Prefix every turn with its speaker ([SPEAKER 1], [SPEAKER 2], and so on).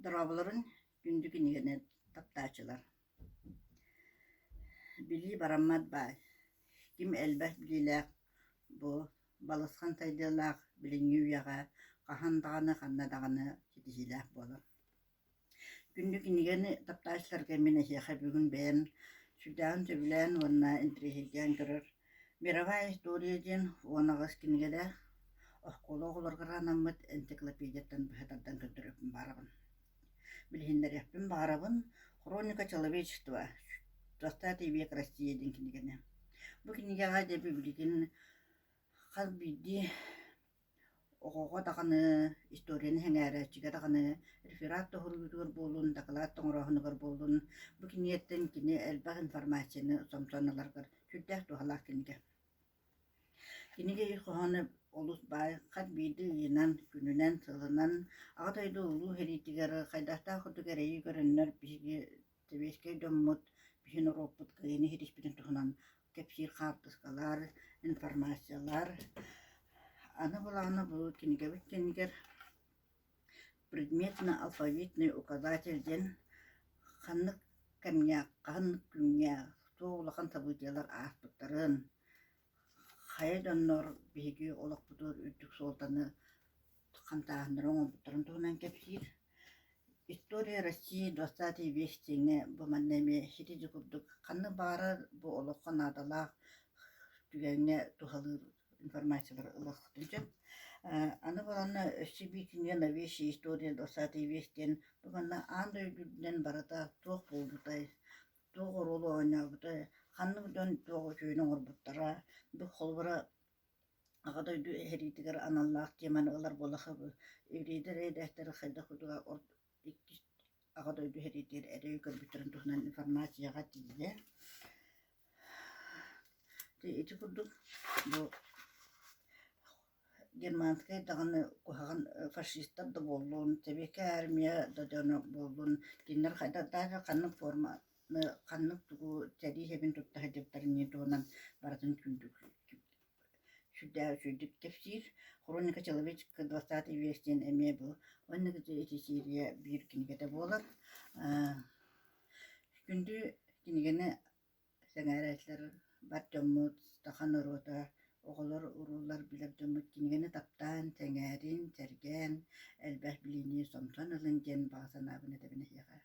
[SPEAKER 1] Дорооболорун, күндү кинигэни таптааччылар! Билии бараммат баай, ким элбэх билиилээх бу балысхан сайдыылаах билиҥҥи үйэҕэ хаһан даҕаны ханна даҕаны ситиһиилээх буолар. Күндү кинигэни таптааччыларга мин эһиэхэ бүгүн бэйэм сүрдээҕин сөбүлээн уонна интэриэһиргээн көрөр «Мировая история» диэн 18 кинигэлээх оскуола оҕолоругар анаммыт энциклопедияттан быһа тардан көрдөрүөхпүн баҕарабын. Билиһиннэриэхпин баҕарабын «Хроника человечества. Двадцатый век России» диэн кинигэни. Бу кинигэҕэ дьэ билигин хас биирдии Оҕоҕо даҕаны, историяны сэҥээрээччигэ даҕаны реферат туһуруутугар буоллун, дакылаат оҥорооһунугар буоллун, бу кинигэттэн кини элбэх информацияны сомсон ыларыгар сүрдээх туһалаах кинигэ. Кинигэ ис хоһооно олус баай, хас биирдии ыйынан, күнүнэн, сылынан Аҕа дойду Улуу сэриитигэр хайдахтаах курдук эрэйи көрөннөр биһиги Сэбиэскэй дьоммут биһи норуоппут кыайыыны ситиспитин туһунан кэпсиир хаартыскалар, информациялар. Аны былаана бу кинигэбит кэннигэр предметно-алфавитный указатель диэн ханнык кэмҥэ, ханнык күҥҥэ туох улахан событиелар ааспыттарын, хайа дьоннор биһиги олохпутугар үрдүк суолтаны хамсааһыннары оҥорбуттарын туһунан кэпсиир. История России двадцатый век диэҥҥэ бу манна эмиэ сити курдук ханнык баҕарар бу олоххо наадалаах түгэҥҥэ туһалыыр информациялары ылыаххытын сөп. Аны буоланна өссө биир кинигэ «Новейшая история двадцатый век» диэн бу манна аан дойду үрдүнэн барыта туох буолбутай, туох оруолу оонньообутай, ханнык дьон туох үчүгэйин оҥорбуттара, бу холобура Аҕа дойду сэриитигэр аналлаах теманы ылар буоллахха еврейдэр эрэдээктэрэ хайдах курдуга иккис Аҕа дойду сэриитигэр эрэйи көрбүттэрин туһунан информацияҕа тиийдэ. Ити курдук бу германскай даҕаны куһаҕан фашистар да буоллун, сэбиэскэй армия да дьоно буоллун, кинилэр хайдах даже ханнык форма ханнык тугу сэрии сэбин тутта сылдьыбыттарын туһунан барытын сүрдээх үчүгэйдик кэпсиир. Хроника человеческого двадцатый век диэн эмиэ бу оннук ити серия биир кинигэтэ буолар. Күндү кинигэни сэҥээрээччилэр бар дьоммут, саха норуота, оҕолор, уруулар билэр дьоммут кинигэни таптаан, сэҥээрин, сэргээн, элбэх билиини сомсон ылын диэн баҕа санаабын этэбин эһиэхэ.